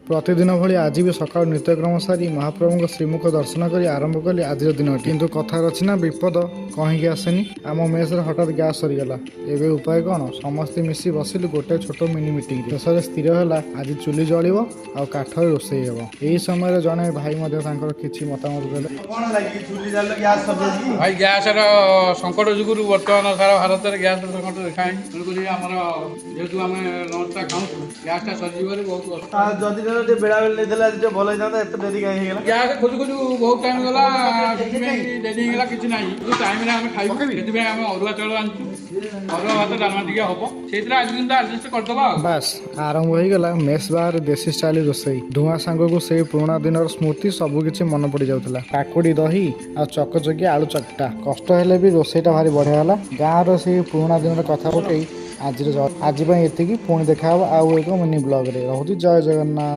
ପ୍ରତିଦିନ ଭଳି ଆଜି ବି ସକାଳୁ ନିତ୍ୟକ୍ରମ ସାରି ମହାପ୍ରଭୁଙ୍କ ଶ୍ରୀମୁଖ ଦର୍ଶନ କରି ଆରମ୍ଭ କଲି ଆଜିର ଦିନଟି। କିନ୍ତୁ କଥାରେ ଅଛି ନା, ବିପଦ କହିକି ଆସେନି। ଆମ ମେସ୍ରେ ହଠାତ୍ ଗ୍ୟାସ୍ ସରିଗଲା। ଏବେ ଉପାୟ କ'ଣ? ସମସ୍ତେ ମିଶି ବସିଲୁ ଗୋଟେ ଛୋଟ ମିନି ମିଟିଂରେ। ଶେଷରେ ସ୍ଥିର ହେଲା, ଆଜି ଚୁଲି ଜଳିବ ଆଉ କାଠରେ ରୋଷେଇ ହେବ। ଏହି ସମୟରେ ଜଣେ ଭାଇ ମଧ୍ୟ ତାଙ୍କର କିଛି ମତାମତ ଦେଲେ। କଣ ହେଲା କି ଚୁଲି ଜାଳିଲ, ଗ୍ୟାସ୍ ସରିଯାଇଛି କି? ଭାଇ, ଗ୍ୟାସର ସଙ୍କଟ ଯୋଗୁରୁ ବର୍ତ୍ତମାନ ସାରା ଭାରତରେ ଗ୍ୟାସର ସଙ୍କଟ ଦେଖାହେଇଛି। ତେଣୁକରି ଆମର ଯେହେତୁ ଆମେ ଲଞ୍ଚଟା ଖାଉଛୁ, ଗ୍ୟାସଟା ସରିଯିବାରୁ ବହୁତ ଅସୁବିଧା। ଆଉ ଯଦି ଜଣେ ଟିକେ ବେଳାବେଳି ନେଇଥିଲେ ଆଜି ଟିକେ ଭଲ ହେଇଥାନ୍ତା। ଏତେ ଡେରି କାହିଁ ହେଇଗଲା? ଗ୍ୟାସ ଖୋଜୁ ଖୋଜୁ ବହୁତ ଟାଇମ୍ ଗଲା, ସେଥିପାଇଁ ଡେରି ହେଇଗଲା। କିଛି ନାହିଁ, କିନ୍ତୁ ଟାଇମ୍ରେ ଆମେ ଖାଇବୁ। ସେଥିପାଇଁ ଆମେ ଅରୁଆ ଚାଉଳ ଆଣିଛୁ। ଅରୁଆ ଭାତ ଡାଲମା ଟିକେ ହବ, ସେଇଥିରେ ଆଜି ଦିନଟା ଆଡଜଷ୍ଟ କରିଦେବା ଆଉ। ବାସ୍, ଆରମ୍ଭ ହେଇଗଲା ମେସ୍ ବାହାରେ ଦେଶୀ ଷ୍ଟାଇଲ ରୋଷେଇ। ଧୂଆଁ ସାଙ୍ଗକୁ ସେଇ ପୁରୁଣା ଦିନର ସ୍ମୃତି ସବୁ କିଛି ମନେ ପଡ଼ିଯାଉଥିଲା। କାକୁଡ଼ି ଦହି ଆଉ ଚକଚକି ଆଳୁ ଚକଟା। କଷ୍ଟ ହେଲେ ବି ରୋଷେଇଟା ଭାରି ବଢ଼ିଆ ହେଲା। ଗାଁର ସେଇ ପୁରୁଣା ଦିନର କଥା ପକେଇ ଆଜିର ଆଜି ପାଇଁ ଏତିକି। ପୁଣି ଦେଖା ହବ ଆଉ ଏକ ମିନି ବ୍ଲଗରେ। ରହୁଛି, ଜୟ ଜଗନ୍ନାଥ।